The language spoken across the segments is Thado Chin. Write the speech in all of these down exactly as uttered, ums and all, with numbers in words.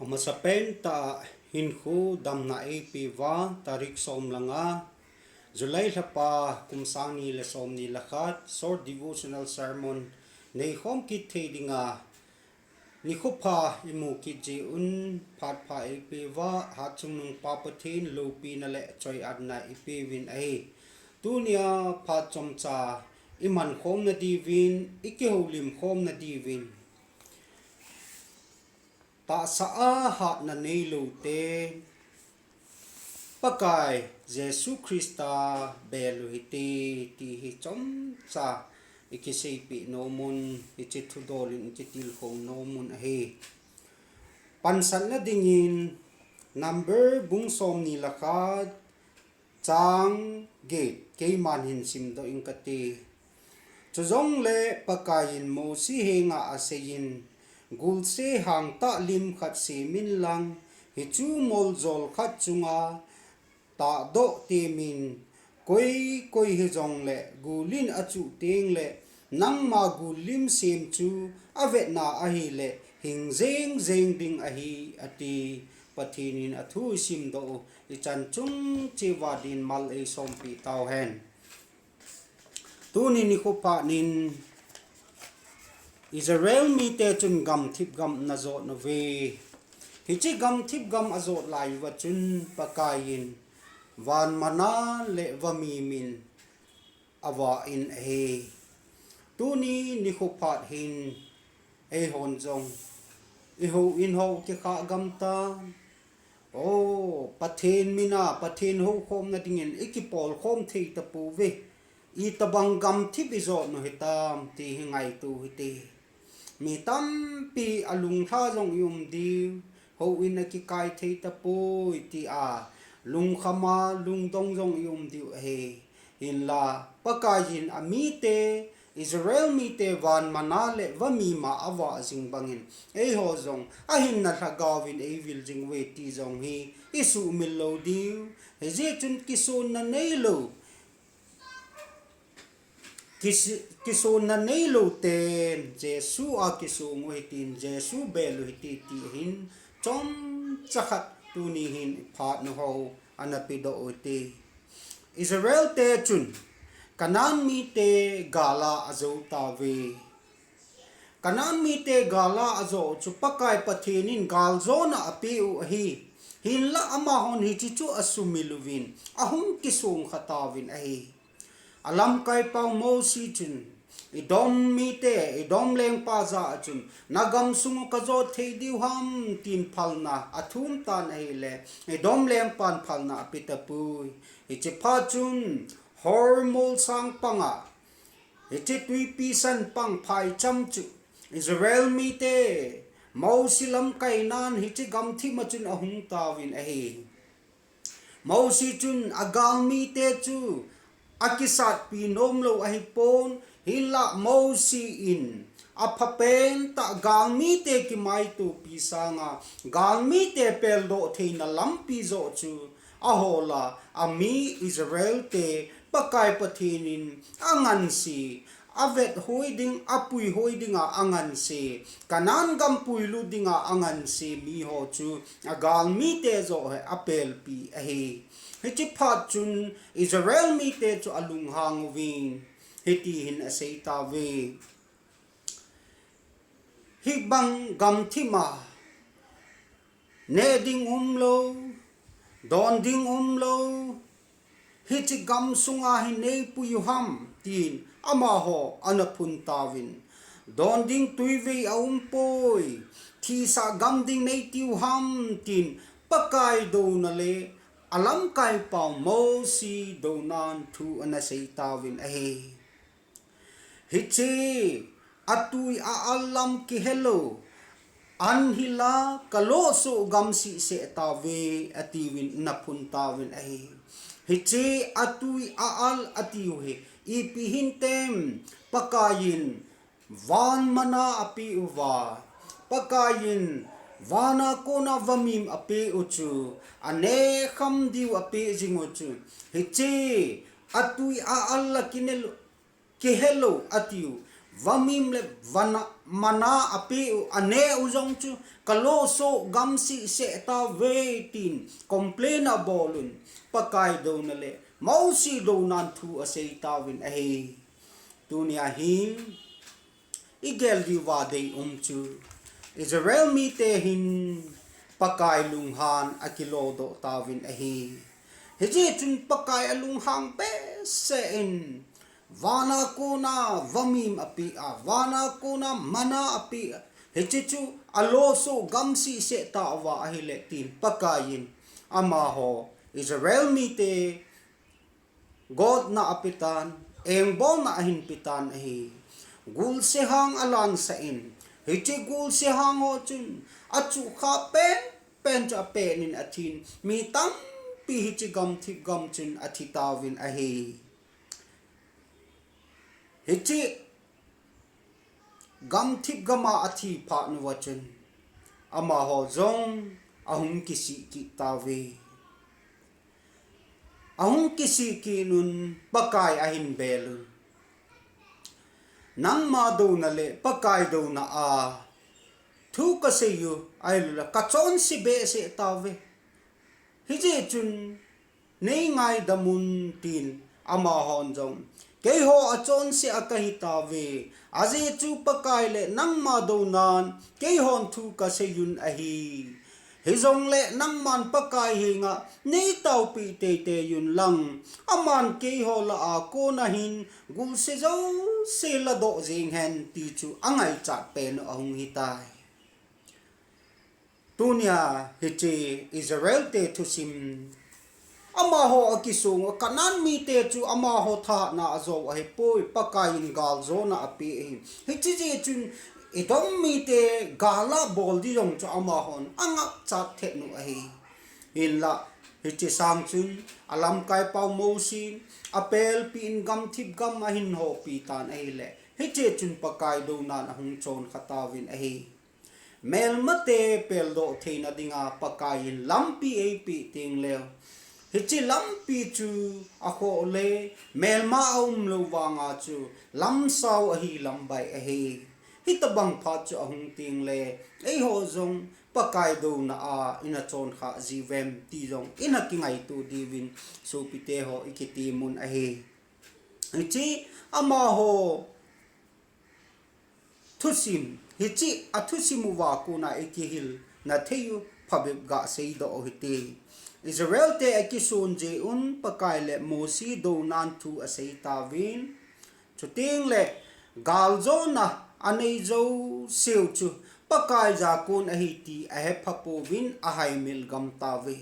Amasapen tah hinkho damna eipeuva, tarik som le nga, July lhapa, kum sang ni le som ni le khat, short devotional sermon neikhom kit thei dinga, nikho pha imu kit jeh un phat pha eipeuva, Hatchungnung Pa Pathen loupina le choiatna ipeuvin ahi. Tunia phat chomcha iman khomna diuvin, ikihoulim khomna diuvin, tahsa a hatna neilou te, Pakai Jesu Christa bel u hite, ti hi chomcha ikiseipeh nom un, hiche thudol in ikitilkhou nom un ahi. Pansatna dingin Number bung som ni le khat, chang get, keiman hin simdoh ing kate. Chujongle Pakaiyin Mosi henga aseiyin, gulse hangtah lim khat semin lang, hichu moljol khat chunga tahdoh temin, koi koi hijongle gulin achuh tengle, nangma gullim sem chu avetna ahile hing jeng jeng ding ahi, ati. Pathen in athu isimdoh u, ichan chung cheh uva din mal eisompi tauhen. Tuni nikho phat nin Israel mite chun gamthip gam ana jot uve. Hiche gamthip gam ajot lai uva chun Pakaiyin van manna le vamim in avah in ahi. Tuni nikho phat hin eihon jong ihouin ho kikhah gam tan. O, Pathen mina, Pathen houkhomna dingin ikipolkhom thei tapouve. Itobang gamthip ijot u hitam, ti hi ngaito hite. Mi tampi alunglha jong ium diu, houin akikai thei tapoi, tia lungkhama lungdong jong ium diu ahi. Hinla, Pakaiyin amite, Israel mite van manna le vamim a avah jing bangin, eiho jong ahinna lhagaovin eivil jing uve ti jong hi isuhmil lou diu. Hijeh chun kisonna neilou, kis-, kisonna neilou ten Jesu a kisong u hitin, Jesu bel u hite, ti hin chomcha khat tuni hin phat nu ho ana pedoh u hite. Israel te chun Canaan mite gal a ajou tauve. Canaan mite gal a ajou chu Pakai Pathen in galjona apeh u ahi. Hinla amahon hiche chu asumil uvin, ahung kisong kha tauvin ahi. Alamkaipau Mosi chun, Edom mite, Edom lengpa jah a chun, nagam sung u kajot thei diu ham, tin phalna athum tan ahile, Edom lengpan phalna ape tapoi. Hiche phat chun, Hor molsang panga, hiche twipi san pang phaicham chu, Israel mite, Mosi lamkainan hiche gamthip a chun ahung tauvin ahi. Mosi chun agalmite chu akisatpi nomlou ahipon, hinla Mosi in aphapen tah galmite kimaitopi sanga, galmite peldoh theina lampi joh chu ahola, ami Israel te Pakai Pathen in anganse, avet hoi ding, apui hoi dinga anganse, Canaan gam puilut dinga anganse miho chu agalmite joh hi apelpi ahi. Hiche phat chun Israel mite chu alunghang uvin, hiti hin asei tauve. Hibang gamthip a neh ding umlou, don ding umlou, hiche gam sunga hi neipui u ham, tin amaho ana phun tauvin, don ding tuivei aumpoi, thisah gam ding neitiu ham, tin Pakai douna le alamkaipau Mosi dounan thu ana sei tauvin ahi. Hiche atui a-al lam kihelou, an hila kalosoh gam sihseh tauve, atiuvin ana phun tauvin ahi. Hiche atui a-al atiu hi ipi hintem, Pakaiyin van manna apeh uva, Pakaiyin vana kona vamim apeh u chu, aneh kham diu apeh jing u chu, hiche atui a-al la kinel kihelou atiu, vamim le vana, mana apeh u, aneh u jong chu kalosoh gamsih seh tauve tin complain abol un, Pakai douna le Mosi dounan thu asei tauvin ahi. Tunia hin igel diuva deium chu Israel mite hin Pakai lunghan akilodoh tauvin ahi. Hijeh chun Pakai alunghang behseh in vana kona vamim apeh a, vana kona mana apeh a, hiche chu alosoh gamsih seh tauva ahile tin Pakai in amaho Israel mite gotna apetan, engbolna ahin petan ahi. Gulse hang alangsah in, hiche gulse hang ho chun achukha penpen chu apen in athin, mi tampi hiche gamthip gam chun athi tauvin ahi. Hiche gamthip gama athi phat uva chun amaho jong ahung kisih kit tauve. Ahung kisih kit un Pakai ahin bel un, nangma douna le Pakai douna a thu kasei u ahilou le kachonse behseh tauve. Hijeh chun neingaidam un tin amahon jong, keiho achonse a kahi tauve. Ajeh chu Pakai le nangma dounan keihon thu kasei un ahi. Hijongle nangman Pakai henga neitaopi teitei un lang, aman keiho lah a kona hin gulse jouse ladoh jeng hen ti chu angaichat pen u ahung hitai. Tunia hiche Israel te thusim, amaho akisong u Canaan mite chu amaho thahatna ajo ahipoi, Pakai in galjona apeh ahi. Hiche jeh chun Edom mite gal a bol ding jong chu amahon angapchat thet u ahi. Hinlah hiche sang chun alamkai pau Mosi in apelpi in gamthip gam ahin hopi tan ahile, hiche chun Pakai dounan ahung chonkha tauvin ahi. Melmate peldoh theina dinga Pakai in lampi eipeh teng leu, hiche lampi chu akhoh le melma aumlou vanga chu lamsao ahi lambai ahi. Hitobang phat chu ahung teng le eiho jong Pakai douna a ina chonkhah jiuvem ti jong ina kingaito diuvin sopite ho ikitem un ahi. Hiche amaho thusim, hiche athusim uva kona ikihilna thei u phabep gaseidoh u hite. Israel te akison jeh un Pakai le Mosi dounan thu asei tauvin, chuteng le galjona anei jouseu chu Pakai jakon ahi ti ahepha pouvin ahaimil gam tauve.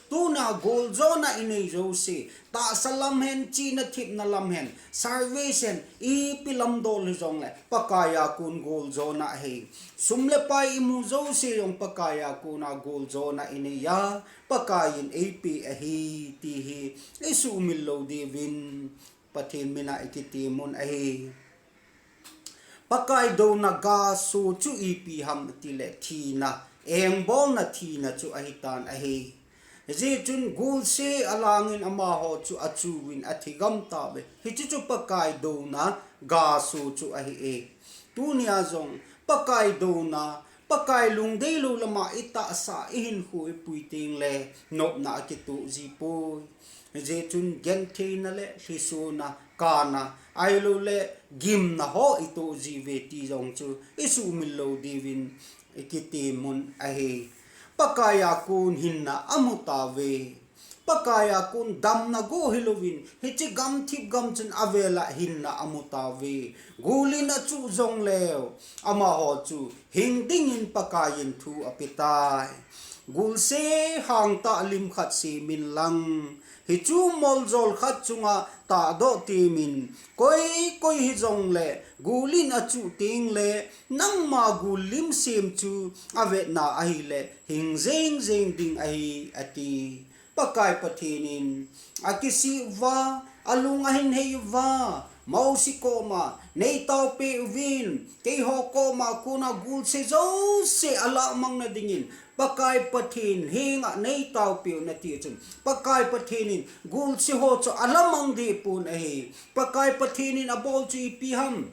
Tuna galjona inei jouse, tahsa lam hen, chihna thepna lam hen, service hen, ipi lamdol hijongle Pakai a kon galjona ahi. Sum le pai imu jouse jong Pakai a kona galjona inei a, Pakai in eipeh ahi ti hi isuhmil lou diuvin Pathen mina ikitem un ahi. Pakai douna gaso chu ipi ham tile thina, engbolna thina chu ahitan ahi. Hijeh chun gulse alangin amaho chu achuin athi gam tauve. Hiche chu Pakai douna gaso chu ahi e. Tunia jong Pakai douna, Pakai lungdeilou lama itahsa, ihinkho ipui teng le nopna akitoh jipoi. Hijeh chun gentheina le lhisona, kana, ahilou le gimna ho itoh jiuve ti jong chu isuhmil lou diuvin ikitem un ahi. Pakai a kon hinna amu tauve. Pakai a kon damna go hilouvin, hiche gamthip gam chun avel a hinna amu tauve. Gul in achuh jongleu, amaho chu hing dingin Pakai in thu apetai. Gulse hangtah lim khat semin lang, hichu moljol khat chunga tahdoh temin, koi koi hijongle gul in achuh teng le, nangma gul lim sem chu avetna ahile hing jeng jeng ding ahi, ati. Pakai Pathen in akisih uva, alung ahin hei uva, Mosi koma, neitaopeh uvin, keiho koma kona gulse jouse alamang na dingin, Pakai Pathen henga neitaopeh un ati chun, Pakai Pathen in gulse ho chu alamang deh pon ahi. Pakai Pathen in abol chu ipi ham?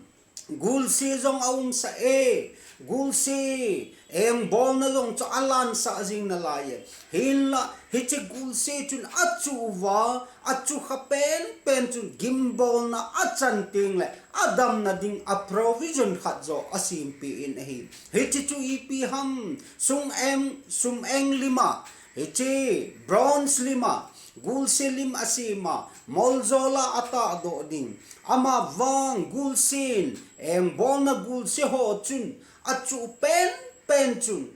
gulse jong aumsah e, gulse engbolna jong chu alansah jing nalai e. Hinlah hiche gulse chun achuh uva, achuh kha penpen chun gimbolna achan tengle adamna ding a provision khat joh asempeh in ahi. Hiche chu ipi ham, sum eng, sum eng lima, hiche bronze lima, gulse lim asema, moljola atahdoh ding. Amavang gulsen, engbolna gulse ho chun, achuh penpen chun,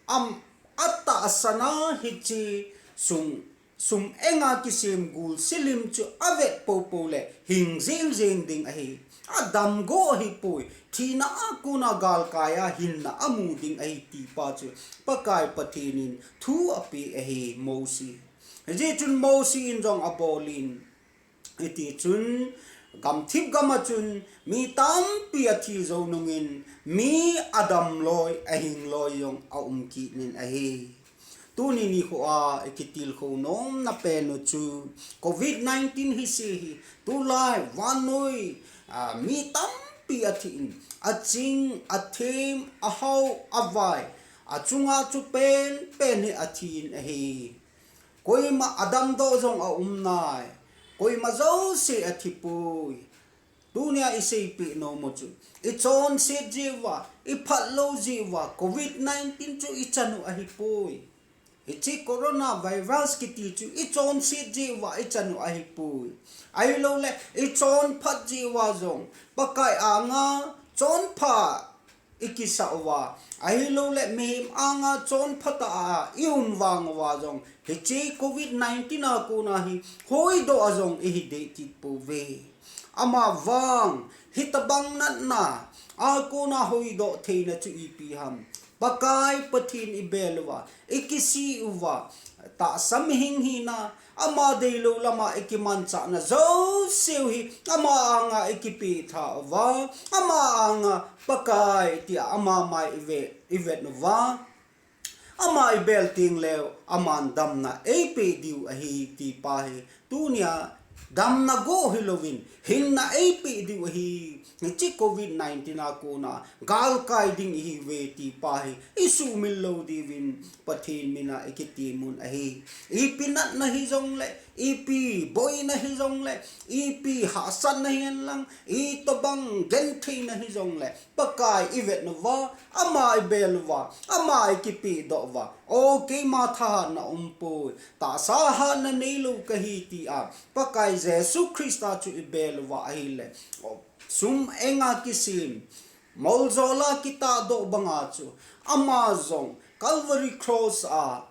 am, atahsan a hiche sum, sum enga kisem gulse lim chu avet poupou le hing jengjeng ding ahi. Adamgo ahipoi, thina a kona galkai a hinna amu ding ahi tipa chu Pakai Pathen in thu apeh ahi Mosi. Hijeh chun Mosi in jong abolin, hitichun gamthip gam a chun mi tampi athi jou nungin mi adamloi, ahingloi jong aum kit in ahi. Tuni nikho a ikitilkhou nomna pen u chu covid nineteen hise hi, tulai vannoi, a, mi tampi athin, aching, athem, ahao, avai, achunga chu penpen hi athin ahi. Koima adamdoh jong aum nai, koima jouse athipoi. Tunia iseipeh nom u chu, ichonset jeh uva, iphatlou jeh uva covid nineteen chu ichan u ahipoi. Hiche coronavirus kiti chu ichonset jeh uva ichan u ahipoi. Ahiloule ichonphat jeh uva jong Pakai anga chonpha ikisah uva, ahiloule mihem anga chonphatah a ium vang uva jong hiche covid nineteen a kona hi hoidoh a jong ihi deh kit pouve. Amavang hitobang natna a kona hoidoh theina chu ipi ham, Pakai Pathen ibel uva, ikisih uva, tahsa mihing hina, ama deilou lama ikimanchahna jouseu hi ama anga ikipeh tha uva, ama anga Pakai tia ama mai ive, ivet uva, ama ibel tengleu aman damna eipeh diu ahi tipa hi tunia damna go hilouvin hinna eipeh diu ahi. Hiche covid nineteen a kona galkai ding ihiuve tipa hi isuhmil lou diuvin Pathen mina ikitemun ahi. Ipi natna hijongle, ipi boina hijongle, ipi hahsatna hihenlang, itobang gentheina hijongle, Pakai ivet uva, ama ibel uva, ama ikipehdoh uva, o keima thahatna umpoi, tahsa hatna neilou kahi tia Pakai Jesu Christa chu ibel uva ahile, sum enga kisem, moljola kitahdoh banga chu ama jong Calvary Cross a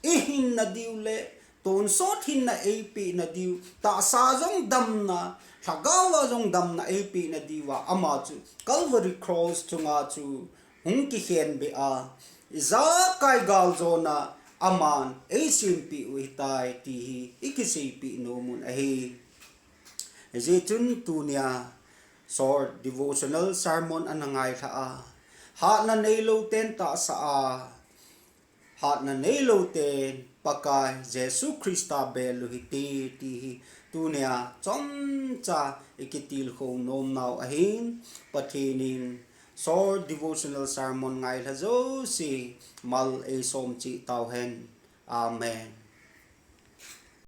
ihinna diu le tonsot hinna eipehna diu, tahsa jong damna, lhagaova jong damna eipehna diuva ama chu Calvary Cross chunga chu hung kikhenbeh a, ijakai galjona aman eisempeh u ahitai ti hi ikiseipeh nomun ahi. Hijeh chun tunia short devotional sermon ana ngailhah a, hatna neilou ten tahsa a, hatna neilou ten Pakai Jesu Christa bel u hite ti hi tunia chomcha ikitilkhou nomnau ahin, Pathen in short devotional sermon ngailha jouse mal eisom cheh tauhen. Amen.